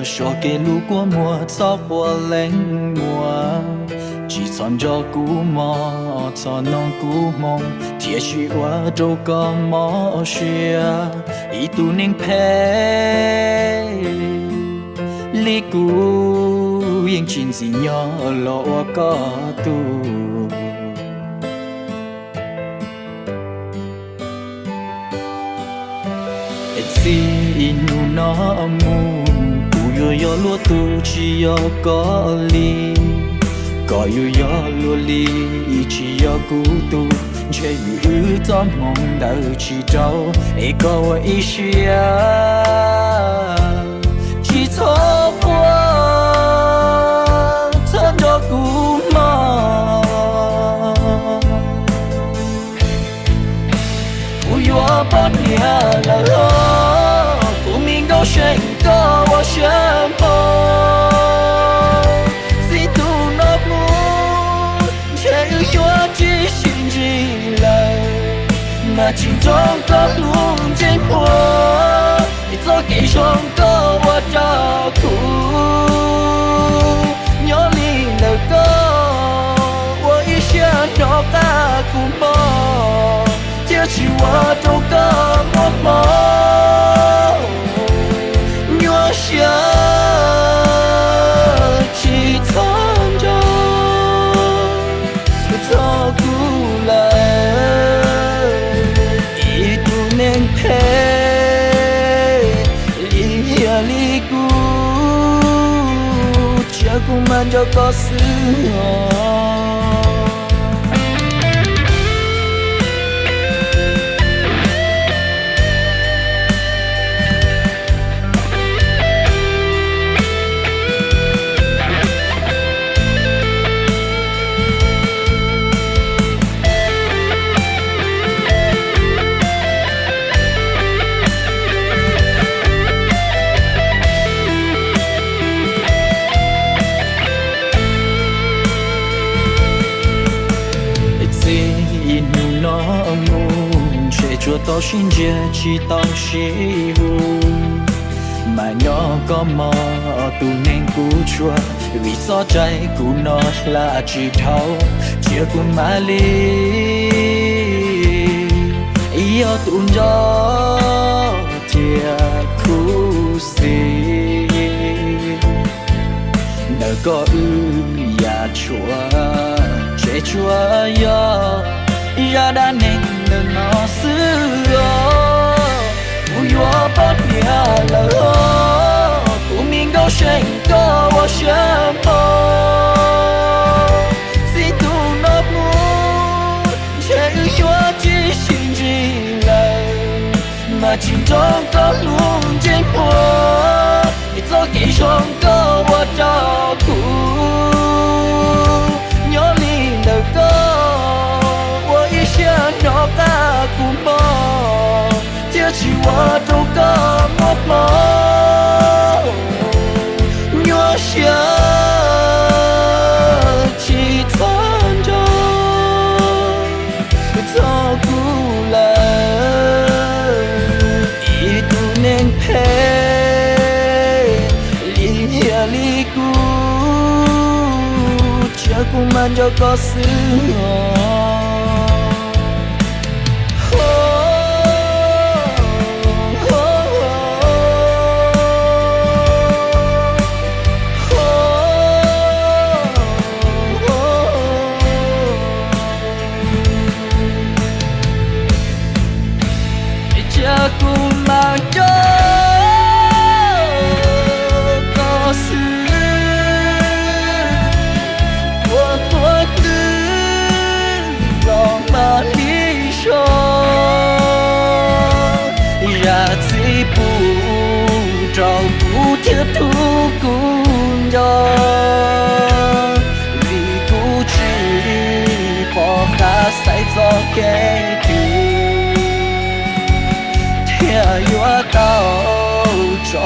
Sov kev lub kua muag txhob quav leej muag, tsis txhob nco kuv mog, txhob noog kuv hmoo, thiaj tsis ua rau koj mob siab. Ib tug neeg phem li kuv yeej tsis ntxim nyob los ua koj tug. Txij hnub no mus kuv yuav yog luag tug tsis yog koj li. Koj yuav yog luag li tsis yog kuv tug, ntshe yus wb txoj hmoov ntawd tsis raug, es koj ua ib siab tsis txhob quaj, txhob nco kuv mog. Kuv yuav poj niam lawm os, kuv me nkauj seem koj ua siab npog. Txij hnub no mus ntshe wb yuav tsis sib ntsib lawm, mas tsis nrog koj hlub ntsej muag, es txoj kev zoo koj ua rau kuv nyob li ntawm koj, ua ib siab hnov qab kuv mog, thiaj tsis ua rau koj mob mob. Nyuaj siab tsis txhob nco, txhob kuv lawm. Ib tug neeg phem li hiam li kuv, cia kuv mam nco koj xwb os. Txij hnub no mus ntshe tsuas tau sib ntsia tsis tau sib hu, mas nyob koj mog tus neeg kuv tshua, vim txoj cai kuv no hla tsis dhau, cia kuv mam li yog tus nco thiab khuv xim. Ntawm koj wb yam tshuav tseem tshuav yog zaj dab neeg ntawm no xwb os. Kuv yuav poj niam lawm os, kuv me nkauj seem koj ua siab npog. Txij hnub no mus ntshe wb yuav tsis sib ntsib lawm, mas tsis nrog koj hlub ntsej muag, es txoj kev zoo koj ua rau kuv nyob li ntawm koj, ua ib siab hnov qab kuv mog, thiaj tsis ua rau koj mob mob. Nyuaj siab tsis txhob nco, txhob kuv lawm. Ib tug neeg phem li hiam li kuv, cia kuv mam nco koj xwb os. Cia kuv mam nco koj xwb, ua tuag twg los mam li so. Zam txim pub rau kuv thiab tus kuv nco, vim kuv tsis pom qab xaiv txoj kev twg thiaj yuav tau tso